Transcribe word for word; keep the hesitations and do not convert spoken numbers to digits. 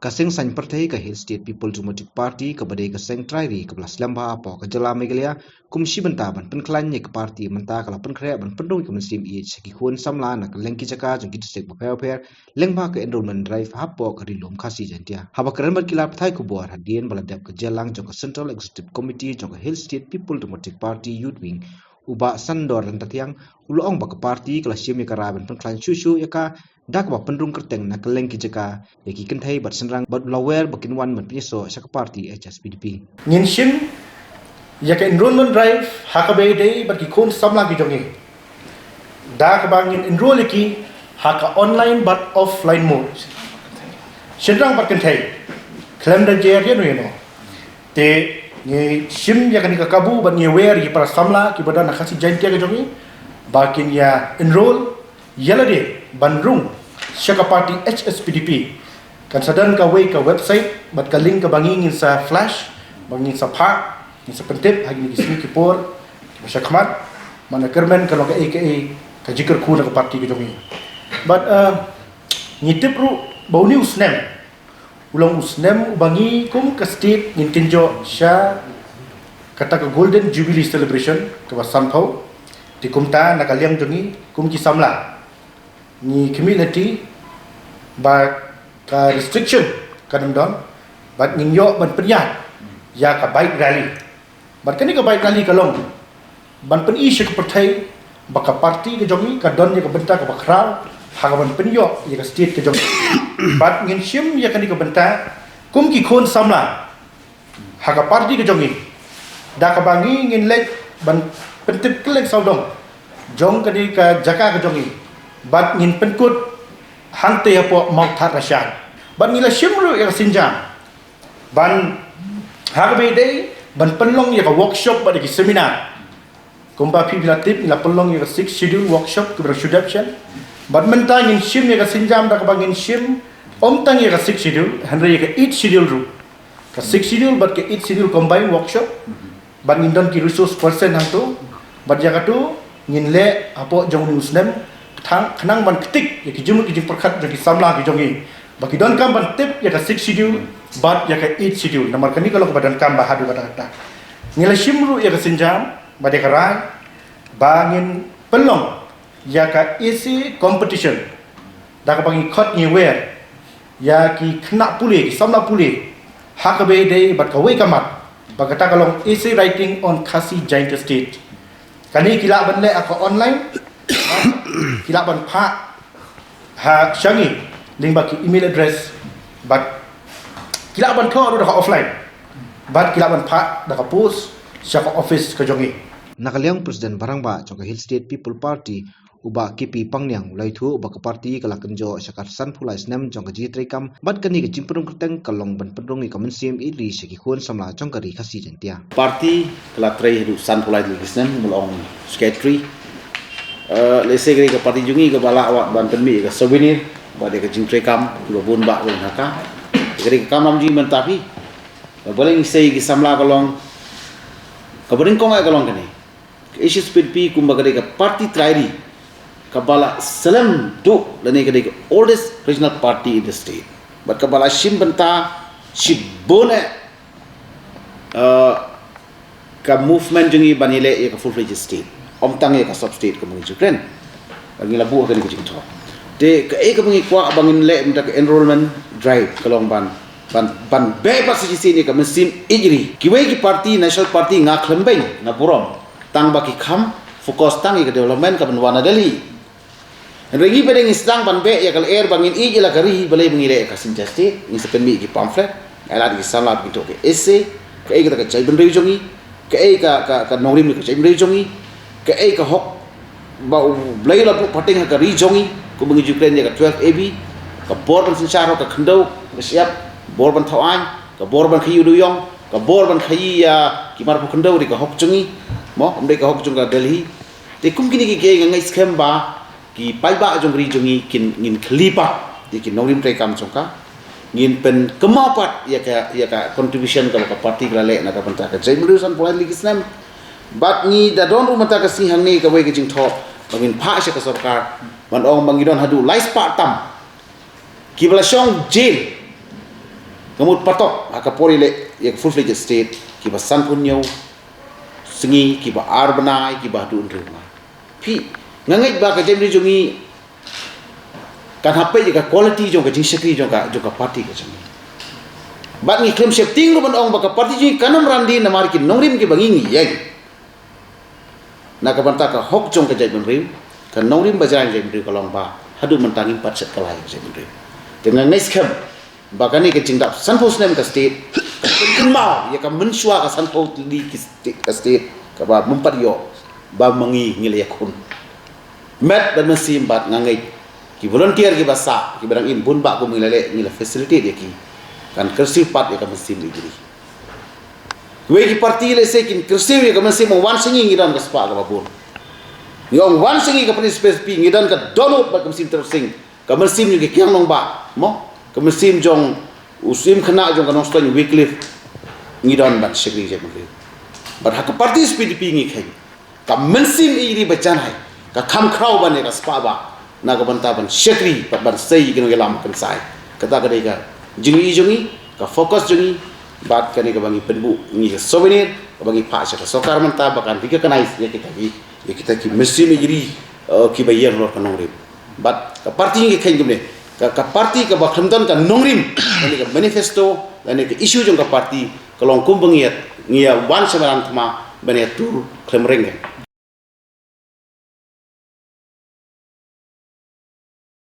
Ka seng saiñ pyrthei ka Hill State People Democratic Party kaba dei ka seng trai ri kaba la slem bha hapoh ka jylla Meghalaya, kum shi bynta ban pynkhlaiñ ïa ka party mynta ka la pynkhreh ban pynrung ïa ka mynsiem ïeit sha ki khun samla na kylleng ki jaka jong ki district bapher bapher, lyngba ka enrollment drive hapoh ka Ri Lum Khasi Jaiñtia. Haba kren bad ki lad pathai khubor hadien ba la dep ka jingïalang jong ka Central Executive Committee jong ka Hill State People Democratic Party Youth Wing, u Bah Sandor Ryntathiang, u la ong ba ka party ka la shim ïa ka rai ban pynkhlaiñ shuh shuh ïa ka da kaba pynrung kyrteng na kylleng ki jaka ïa ki kynthei bad shynrang, bad u la wer ba kin wan ban pynïasoh sha ka party H S P D P. Ngin shim ïa ka enrollment drive ha kaba ïadei bad ki khun samla ki jong ngi da kaba ngin enroll ïa ki ha ka online bad offline mode. Shynrang bad kynthei, khlem da jer ïano ïano. Te ngi shim ïa kane ka kabu bad ngi wer ïa ki para samla kiba don ha Khasi Jaiñtia ka jong ngi ba kin ïa enroll ïa lade ban rung sha ka party H S P D P. Kan sa don kawei ka website bad ka link kaba ngi ngin sa flash, ba ngin sa phah, ngin sa pyntip ha kine ki sngi ki por kiba sha khmat. Namar kyrmen ka long kaei kaei ka jingkyrkhu na ka party ka jong ngi. Bad, eh, ngi tip ruh ba une u snem u long u snem uba ngi kum ka state ngin kynjoh sha kata ka Golden Jubilee Celebration kaba sanphew. Te kumta na ka liang jong ngi kum ki samla ngi khmih lynti ba ka restriction kan ym don bad ngin ïoh ban pynïaid ïa ka bike rally. Bad kane ka bike rally ka long ban pyni sha ka pyrthei ba ka party ka jong ngi ka don ïa ka bynta kaba khraw ha kaban pynïoh ïa ka state ka jong ngi. Bad ngin shim ïa kane ka bynta kum ki khun samla ha ka party ka jong ngi da kaba ngi ngin leit ban pyntip kylleng sawdong jong kane ka jaka ka jong ngi. Bad ngin pynkut hangtei hapoh Mawthadraishan. Bad ngi la shim ruh ïa ka sienjam ban ha kaba ïadei ban pynlong ïa ka workshop bad ïa ki seminar. Kumba phi la tip, ngi la pynlong ïa ka Sixth Schedule workshop kiba dang shu dep shen. Bad mynta ngin shim ïa ka sienjam da kaba ngin shim ym tang ïa ka Sixth Schedule hynrei ïa ka Eighth Schedule ruh. Ka Sixth Schedule bad ka Eighth Schedule combined workshop. Bad ngin don ki resource person hangto. Bad ïa kato ngin leh hapoh jong une u snem, khnang, khnang ban ktik ïa ki jingmut ki jingpyrkhat jong ki samla ki jong ngi ba ki donkam ban tip ïa ka Sixth Schedule bad ïa ka Eighth Schedule. Namar kane ka long kaba donkam ba haduh katta katta. Ngi la shim ruh ïa ka sienjam bad ïa ka rai ba ngin pynlong ïa ka essay competition da kaba ngi khot ngi wer ïa ki khynnah pule, ki samla pule ha kaba ïadei bad kawei ka mat ba kata ka long essay writing on Khasi Jaiñtia State. Kane ki lah ban leh ha ka online, ki lah ban phah ha sha ngi lyngba ki email address, bad ki lah ban thoh ruh da ka offline, bad ki lah ban phah da ka post sha ka office ka jong ngi. Na ka liang President Barangbah jong ka Hill State People Party, u Bah K P Pangniang, u la ïathuh ba ka party ka la kynjoh sha ka sanphew lai snem jong ka jingïatreikam, bad kane ka jingpynrung kyrteng ka long ban pynrung ïa ka mynsiem ïeit ri sha ki khun samla jong ka ri Khasi Jaiñtia. Party ka la trei haduh sanphew lai tylli ki snem, ba la ong secretary. Eh, lehse ka dei ka party jong ngi kaba lah wat ban pynmih ïa ka souvenir bad ïa ka jingtreikam kiba bun bah ruh ha ka. Ka dei ka kam lam jong ngi mynta phi. Balei ngi sei ki samla ka long, kaba nyngkong ka long kane. Ka H S P D P kumba ka dei ka party trai ri kaba la slem duh lane ka dei ka oldest regional party in the state. Bad kaba la shim bynta shibun eh, uh, ka movement jong ngi ban ïaleh ïa ka full fledged state, ym tang ïa ka sub state kumba ngi ju kren. Ba ngi la buh ha kane ka jingthoh. Te kaei kaba ngi kwah ba ngin leh mynta ka enrollment drive ka long ban, ban, ban beh pat sa shisien ïa ka mynsiem ïeit ri. Kiwei ki party, national party, nga khlem beiñ, nga burom. Tang ba ki kham focus tang ïa ka development kaban wan na Delhi. Hynrei ngi pat ngi sdang ban beh ïa ka lyer ba ngin ïeit ïa la ka ri, balei ba ngi leh ïa ka synchastic, ngi sa pynmih ki pamphlet, ngi lad ïa ki samla ba kin thoh ki essay, kaei kata ka jaitbynriew jong ngi, kaei ka, ka, ka nongrim ka jaitbynriew jong ngi, kaei ka hok ba U Blei u la buh pateng ha ka ri jong ngi, kumba ngi ju kren ïa ka twelve A B, ka bor ban synshar hok ka khyndew, ka shyiap, bor ban thaw aiñ, ka bor ban khaïi u dewïong, ka bor ban khaïi ïa ki mar pyrkhyndew, dei ka hok jong ngi, mo, ym dei ka hok jong ka Delhi. Te kum kine ki kiei nga ngeit skhem ba ki paidbah jong ka ri jong ngi kin, ngin khlieh pat ïa ki nongrim treikam jong ka. Ngin pynkynmaw pat ïa ka, ïa ka contribution kaba ka party ka la leh na ka bynta ka jaitbynriew sanphew lai tylli ki snem. Bad ngi da don ruh mynta ka sngi hangne kawei ka jingthoh ba ngin phah sha ka sorkar ban ong ba ngi don haduh lai spah tam kiba la shong jail Ka mut patok ha ka por ïaleh ïa ka full fledged state, kiba sanphew hynñiew sngi, kiba ar bnai, kiba haduh hynriew bnai. Phi, nga ngeit ba ka jaitbynriew jong ngi kan hap peit ïa ka quality jong ka jingshakri jong ka, jong ka party ka jong ngi. Bad ngi khlem sheptieng ruh ban ong ba ka party jong ngi kan ym ran dien namar ki nongrim kiba ngi ngi ïeng. Na ka bynta ka hok jong ka jaitbynriew, ka nongrim ba jrang jaitbynriew ka long ba haduh mynta ngim pat shet kylla ïa ka jaitbynriew. Te nga ngeit skhem ba kane ka jingdap sanphew snem ka state ka pynkynmaw ïa ka mynshuwa ka sanphew tylli ki state, ka state kaba mynpat ïoh ba ma ngi ngi la ïakhun met bad mynsiem. Bad nga ngeit ki volunteer kiba sah, kiba dang im, bun bah kum ngi la leh, ngi la facilitate ïa ki. Kan kyrsiew pat ïa ka mynsiem ïa ki. Kiwei ki party lehse kin kyrsiew ïa ka mynsiem, ong wan sha ngi, ngi don ka spah kaba bun. Ngi ong wan sha ngi ka party S P D P, ngi don ka dohnud bad ka mynsiem tyrosing, ka mynsiem jong ki kiang nongbah, mo, ka mynsiem jong u syiem khynnah jong ka Nongstoiñ Wycliffe. Ngi don ban shakri jaitbynriew. Bad ha ka party S P D P ngi kheiñ ka mynsiem ïeit ri ba janai ka kham khraw ban ïa ka spah bah na ka bynta ban shakri bad ban sei ïa ki nongïalam kynsai. Kata ka dei ka jingïohi jong ngi, ka focus jong ngi. Bad kane kaba ngi pynbuh ngi ka souvenir kaba ngi phah sha ka sorkar mynta ba kan recognize ïa kita ki, ïa kita ki mynsiem ïeit ri, eh, kiba ïeng halor ka nongrim. Bad ka party ngi kheiñ kumne, ka, ka party kaba khlem don ka nongrim, kane ka manifesto lane ka issue jong ka party ka long kumba ngi ïa, ngi ïa wan sha madan thma ban ïa tur khlem reng.